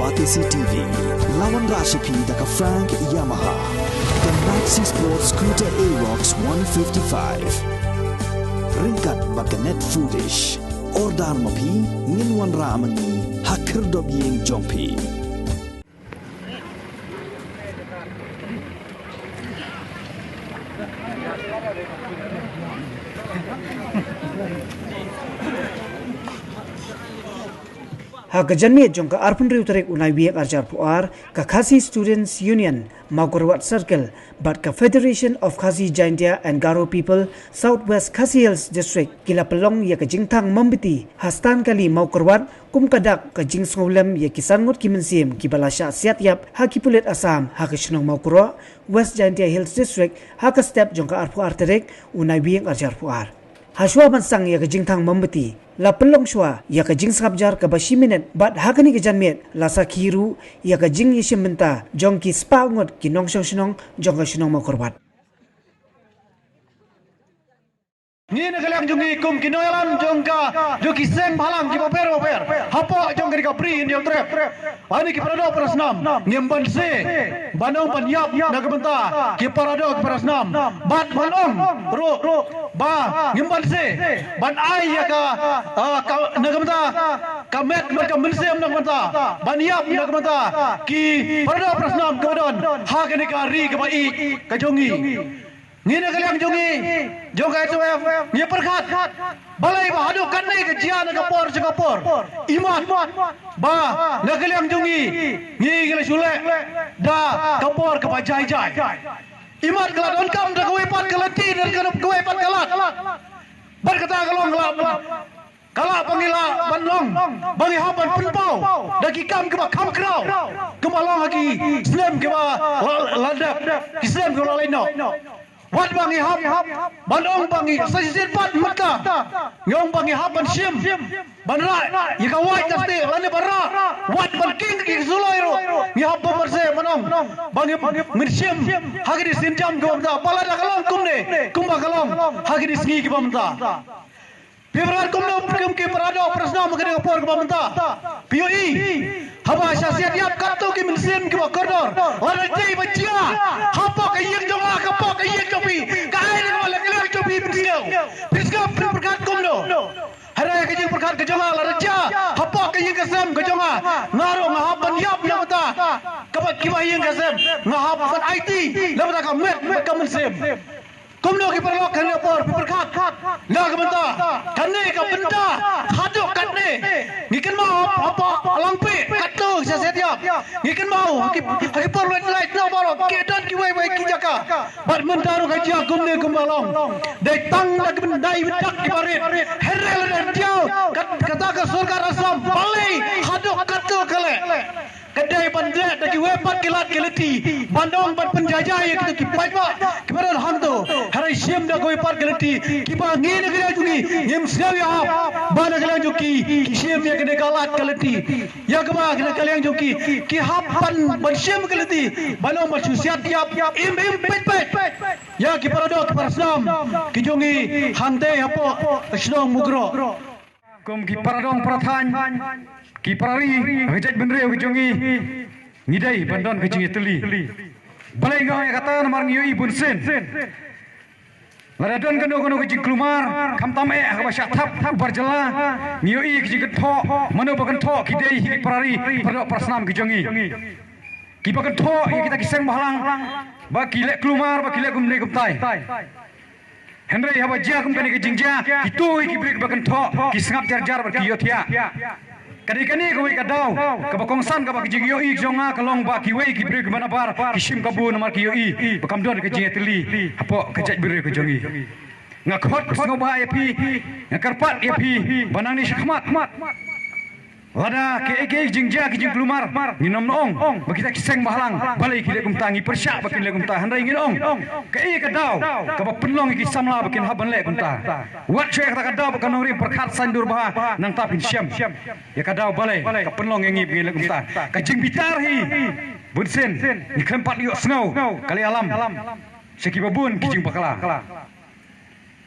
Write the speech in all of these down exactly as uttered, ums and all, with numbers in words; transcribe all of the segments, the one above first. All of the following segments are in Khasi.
Batesi T V, la wanrah sha phi da ka Frank Yamaha, ka Maxi Sport Scooter Aerox one fifty-five. Ryngkat bad ka Net Foodish. Order ma phi, ngin wanrah ma ngi ha khyrdop ïing jong phi. Ha ka janmiet jong ka arphew hynriew tarik u Naiwieng arhajar arphew ar, ka Khasi Students Union Mawkyrwat Circle bad ka Federation of Khasi Jaintia and Garo People South West Khasi Hills District ki la pynlong ïa ka jingthang mombati ha Stan Kali Mawkyrwat, kum ka dak ka jingsngewlem ïa ki san ngut ki mynsiem kiba la shah siat ïap ha ki pulit Assam ha ka shnong Mawkyrwat, West Jaintia Hills District, ha ka step jong ka arphew ar tarik u Naiwieng arhajar arphew ar. Hashwa ban sdang ïa ka jingthang mombati, la pynlong shuwa ïa ka jingsngap jar kaba shi minit, bad ha kane ka janmiet la sakhi ruh ïa ka jingïashim bynta jong ki spah ngut ki nongshong shnong jong ka shnong Mawkyrwat. Ngi na ka liang jong ngi kum ki nongïalam jong ka, jong ki seng bhalang kiba pher ba pher hapoh jong kane ka Bri Hynñiewtrep. Ani ki para doh para snam, ngim banse ban ong ban ïap na ka bynta ki para doh ki para snam, bad ban ong ruh ba ngim banse ban ai ïa ka, ah, ka, na ka bynta ka met bad ka mynsiem na ka bynta ban ïap na ka bynta ki para doh para snam kiba don ha kane ka ri kaba ïeit ka jong ngi. Ngi na ka liang jong ngi, jong ka S O F, ngi pyrkhat balei ba haduh katne ka jia na ka por sha ka por. Imat ba na ka liang jong ngi, ngi ngi la shu leh da ka por kaba jai jai. Imat ka la donkam da kawei pat ka lynti, da kawei pat ka lad. Bad kata ka long ka la, ka la ba ngi lah ban long, ba ngi hap ban pynpaw da ki kam kiba kham khraw, kiba long ha ki snem kiba la, la dep, ki snem kiba la leit noh. Wat ba ngi hap ban ong ba ngi sa shisien pat mynta, ngi ong ba ngi hap ban shim, ban rah ïa ka wait ka stieh lane ban rah, wat ban king ki suloi ruh, ngi hap ban banse ban ong ba ngi, ngin shim ha kine ki sienjam kiba mynta, ba lada ka long kumne kumba ka long ha kine ki sngi kiba mynta. Phi pyrkhat kumno kum ki para doh para snam ha kane ka por kaba mynta? Phi ïohi haba shah siat ïap katto ki mynsiem kiba kordor. Lada dei ba jia hapoh ka ïing jong nga, hapoh ka ïing jong phi, kaei kaba la ka liang jong phi phin sngew? Phin sngew, phin pyrkhat kumno? Hynrei ka jingpyrkhat ka jong nga, lada jia hapoh ka ïing ka sem ka jong nga, nga ruh nga hap ban ïap na ka bynta kaba, kiba ïing ka sem, nga hap ban aiti na ka bynta ka met bad ka mynsiem. Kumno ki paralok, kane ka por phi pyrkhat na ka bynta kane ka bynta? Haduh katne ngi kynmaw hap, hap, ha Langpih katto ki shah siat ïap. Ngi kynmaw ha ki, ha ki por leit leit na baroh ki don kiwei wei ki jaka. Bad mynta ruh ka jia kumne kumba long. Dei tang da ki bynta, dei dak kiba rit. Hynrei lada jia kat, kata ka sorkar Assam, balei haduh katto ka leh? Ka dei ban leh da kiwei pat ki lad ki lynti ban ong ban pynjaijai ïa kita ki paidbah kiba don hangto. Hynrei shim da kawei pat ki lynti kiba ngi na ka liang jong ngi ngim sngew ïahap ba na ka liang jong ki ki shim ïa kane ka lad ka lynti. Ïa kaba na ka liang jong ki ki hap ban, ban shim ka lynti ban ong ban shu siat ïap im im peit peit ïa ki para doh ki para snam ki jong ngi hangtei hapoh ka shnong Mukroh. Kum ki para dong para thaiñ, ki para ri, ka jaitbynriew ka jong ngi, ngi dei ban don ka jingïatylli. Balei nga ong ïa kata? Namar ngi ïohi bunsien, lada don kano kano ka jingkulmar, khamtam eh ha kaba shah thap u bar jylla, ngi ïohi ka jingkynthoh. Mano ba kynthoh? Ki dei hi ki para ri, para doh para snam ki jong ngi. Kiba kynthoh ïa kita ki seng bhalang ba ki leh kulmar, ba ki leh kumne kumtai. Hynrei haba jia kum kane ka jingjia, kito hi ki briew ba kynthoh, ki sngap jar jar bad ki ïohthiah. Ka dei kane kawei ka daw kaba kongsan, kaba ka jingïohi jong nga ka long ba kiwei ki briew kiba nabar ki shim kabu namar ki ïohi ba kam don ka jingïatylli hapoh ka jaitbynriew ka jong ngi. Nga khot sngewbha ïa phi, nga kyrpad ïa phi ba nangne shakhmat, lada kaei kaei jingjia ki jingkulmar, ngin ym ong ba kita ki seng bhalang balei ki leh kumta, ngi pyrshah ba kin leh kumta. Hynrei ngin ong kaei ka daw kaba pynlong ïa ki samla ba kin hap ban leh kumta. Wat shuh ïa kata ka daw ba ka nongrim pyrkhat saiñdur bha, nangta phin shem ïa ka daw balei ka pynlong ïa ngi ba ngin leh kumta. Ka jingbitar hi bunsien, ngi khlem pat ïohsngew ka la ïalam sha kiba bun ki jingbakla.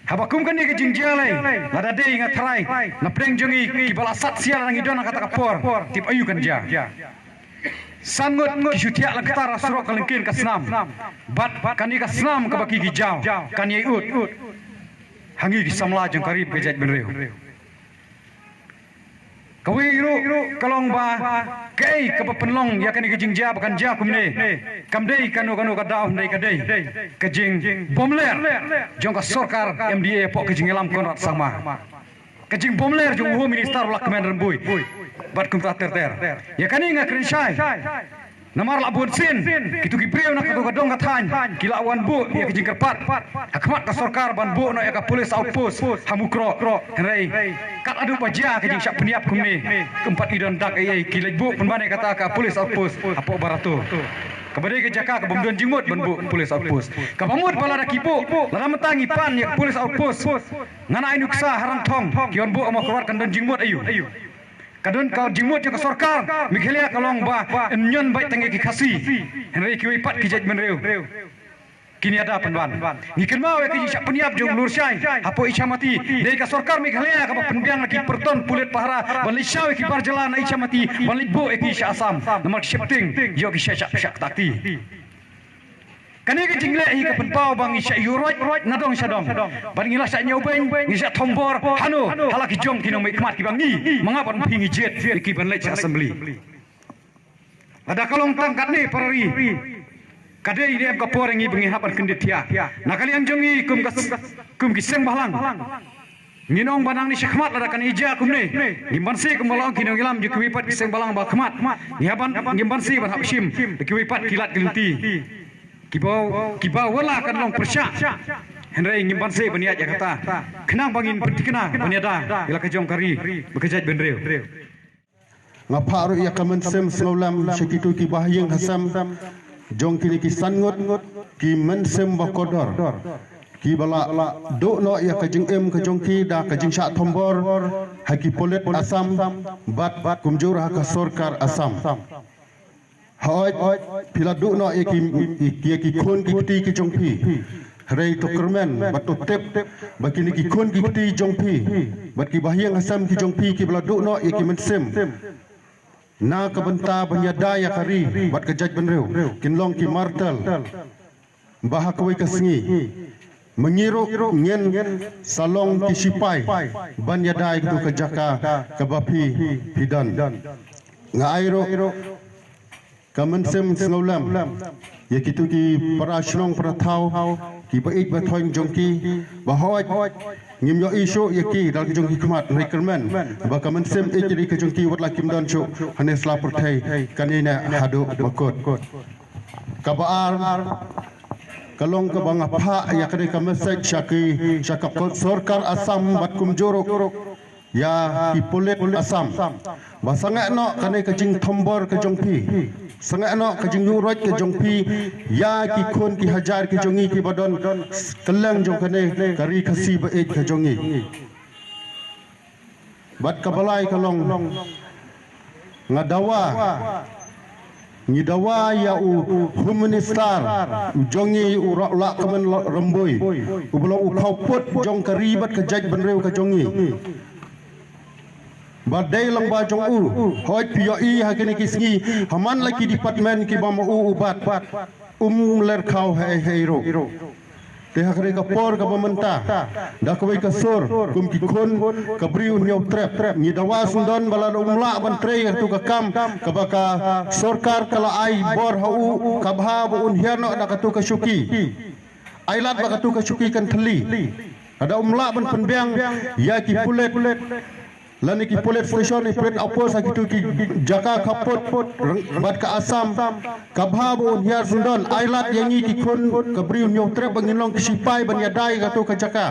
Haba kum kane ka jingjia lei, lada dei nga tharai na pdeng jong ngi kiba la sat sia lada ngi don ha kata ka por, tip aïu kan jia? San ngut ki shu thiah lyngktar ha surok ka lyngkien ka snam. Bad kane ka snam kaba ki ki jaw kan ïai ud ha ngi ki samla jong ka ri bad ka jaitbynriew. Kawei ruh ka long ba kaei kaba pynlong ïa kane ka jingjia ba kan jia kumne, kam dei kano kano ka daw, hynrei ka dei ka jingbymler jong ka sorkar M D A hapoh ka jingïalam Conrad Sangma. Ka jingbymler jong u Home Minister u Lahkmen Rymbui bad kumta ter ter. Ïa kane nga kren shai. Namar la bun sien kito ki briew na kato ka dong ka thaiñ ki la wan buh ïa ka jingkyrpad ha khmat ka sorkar ban buh noh ïa ka police outpost ha Mukroh. Hynrei kat haduh ba jia ka jingshah pynïap kumne, ym pat i don dak ei ei, ki leit buh pynban ïa kata ka police outpost hapoh Barato, kaba dei ka jaka ka bym don jingmut ban buh police outpost. Kaba mut ba lada ki buh, lada mynta ngi pan ïa ka police outpost, ngan ai nuksa ha Rangthong ki wan buh ha Mawkyrwat, kan don jingmut aïu? Ka don ka jingmut jong ka sorkar Meghalaya ka long ba yn ñion beit tang ïa ki Khasi, hynrei kiwei pat ki jaitbynriew kin ïada pynban. Ngi kynmaw ïa ka jingshah pynïap jong u Lurshai hapoh Ichamati, dei ka sorkar Meghalaya kaba pynbiang ïa ki pyrton pulit pahara ban leit shaw ïa ki bar jylla na Ichamati ban leit buh ïa ki sha Assam, namar ki sheptieng ïoh ki sha shah shah kti. Kane ka jingleh hi ka pynpaw ba ngi shah ïuh roit roit na dong sha dong, ba ngi la shah ñiewbeiñ, ngi shah thombor. Hano hala ki jong ki nongmihkhmat kiba ngi ma nga bad phi ngi jied ïa ki ban leit sha assembly? Lada ka long tang katne para ri, ka dei ne em ka por ïa ngi ba ngi hap ban kyndit thiah? Na ka liang jong ngi kum ka s-, kum ki seng bhalang, ngin ong ba nangne shakhmat lada kan ïa jia kumne, ngim banse kumba la ong ki nongïalam jong kiwei pat ki seng bhalang ba khmat, ngi hap ban, ngim banse ban hap shim da kiwei pat ki lad ki lynti kiba, kiba wat la kan long pyrshah, hynrei ngim banse ban ïaid ïa kata khnang ba ngin pynthikna ban ïada ïa la ka jong ka ri bad ka jaitbynriew. Nga phah ruh ïa ka mynsiem sngewlem sha kito kiba ha ïing ha sem jong kine ki san ngut ki mynsiem ba kordor, kiba la duh noh ïa ka jingim ka jong ki da ka jingshah thombor ha ki pulit Assam bad kumjuh ha ka sorkar Assam. Hooid, phi la duh noh ïa ki, ïa ki khun ki kti ki jong phi. Hynrei to kyrmen bad to tip ba kine ki khun ki kti jong phi bad kiba ha ïing ha sem ki jong phi kiba la duh noh ïa ki mynsiem na ka bynta ban ïada ïa ka ri bad ka jaitbynriew kin long ki martyr. Ba ha kawei ka sngi ma ngi ruh ngin sa long ki shipai ban ïada ïa kito ka jaka kaba phi, phi don. Nga ai ruh ka mynsiem sngewlem ïa kito ki para shnong para thaw kiba ïeit ba thoiñ jong ki, ba hooid ngim ïohi shuh ïa ki da la ka jong ki khmat, hynrei kyrmen ba ka mynsiem ïeit ri ka jong ki wat la kim don shuh hangne sla pyrthei kane ne haduh ba kut. Kaba ar ka long kaba nga phah ïa kane ka message sha ki, sha ka sorkar Assam bad kumjuh ruh ïa ki pulit Assam, ba sangeh noh kane ka jingthombor ka jong phi, sangeh noh ka jingïuh roit ka jong phi ïa ki khun ki hajar ki jong ngi kiba don kylleng jong kane ka ri Khasi ba ïeit ka jong ngi. Bad kaba lai ka long, nga dawa, ngi dawa ïa u Home Minister u jong ngi, u Lahkmen Rymbui, uba long u khawpud jong ka ri bad ka jaitbynriew ka jong ngi. Ba dei lyngba jong u, hooid phi ïohi ha kine ki sngi ha man la ki department kiba ma u u bat, um ler khaw hei hei ruh. Te ha kane ka por kaba mynta, da kawei ka sur kum ki khun ka Bri U Hynñiewtrep, ngi dawa sngewdon ba lada um lah ban trei ïa katu ka kam kaba ka sorkar ka la ai bor ha u, ka bha ba un hiar noh da katu ka shuki. Ai lad ba katu ka shuki kan thylli. Lada um lah ban pynbiang ïa ki pulit lane ki police station, ki police outpost ha kitu ki jaka khaput bad ka Assam, ka bha ba un hiar sngewdon, ai lad ïa ngi ki khun ka Bri U Hynñiewtrep ba ngin long ki shipai ban ïada ïa katu ka jaka.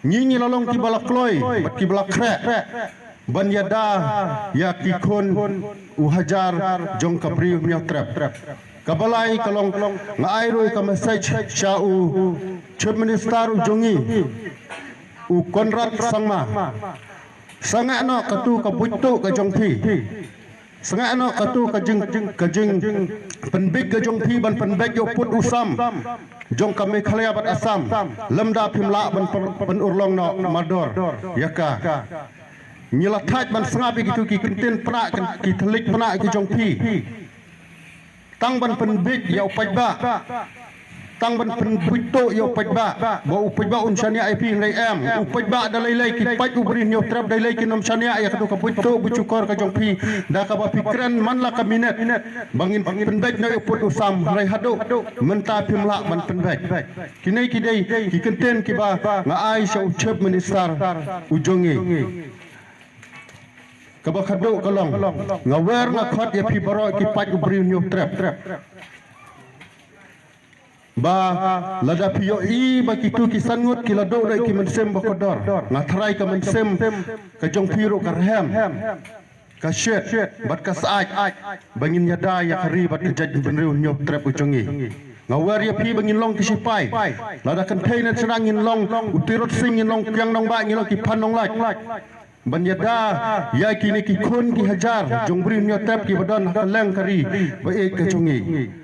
Ngi ngi la long kiba la kloi bad kiba la khreh ban ïada ïa ki khun u hajar jong ka Bri U Hynñiewtrep. Kaba lai ka long, nga ai ruh ka message sha u Chief Minister u jong ngi, u Conrad Sangma. Sangeh noh katu ka buit tuh ka jong phi. Sangeh noh katu ka jing, ka jingpynbeit ka jong phi ban pynbeit ïa u pud u sam jong ka Meghalaya bad Assam. Lymda phim lah ban pyn, pynurlong noh mardor ïa ka. Ngi la thait ban sngap ïa kitu ki ktien pynah, ki thylliej pynah ki jong phi. Tang ban pynbeit ïa u paidbah. Tang ban pynbeit to ïa u paidbah. Ba u paidbah un shaniah ïa phi hynrei em. U paidbah da lei lei ki paid u Bri Hynñiewtrep da lei ki nym shaniah ïa katu ka beit to beit shukor ka jong phi. Da kaba phi kren man la ka minit. Ba ngin pynbeit noh ïa u pud u sam hynrei haduh mynta phim lah ban pynbeit. Kine ki dei ki kyntien kiba nga ai sha u Chief Minister u jong ngi. Kaba khadduh ka long, nga wer nga khot ïa phi baroh ki paid u Bri Hynñiewtrep. Ba lada phi ïohi ba kitu ki san ngut ki la duh da ki mynsiem ba kordor, nga tharai ka mynsiem ka jong phi ruh ka rhem, ka shit bad ka syaid ba ngin ïada ïa ka ri bad ka jaitbynriew Hynñiewtrep u jong ngi. Nga wer ïa phi ba ngin long ki shipai. Lada kynthei ne shynrang ngin long u Tirot Sing, ngin long u Kiang Nangbah, ngin long ki Phan Nonglait. Ban ïada ïa kine ki khun ki hajar jong Bri Hynñiewtrep kiba don ha ka leng ka ri ba ïeit ka jong ngi.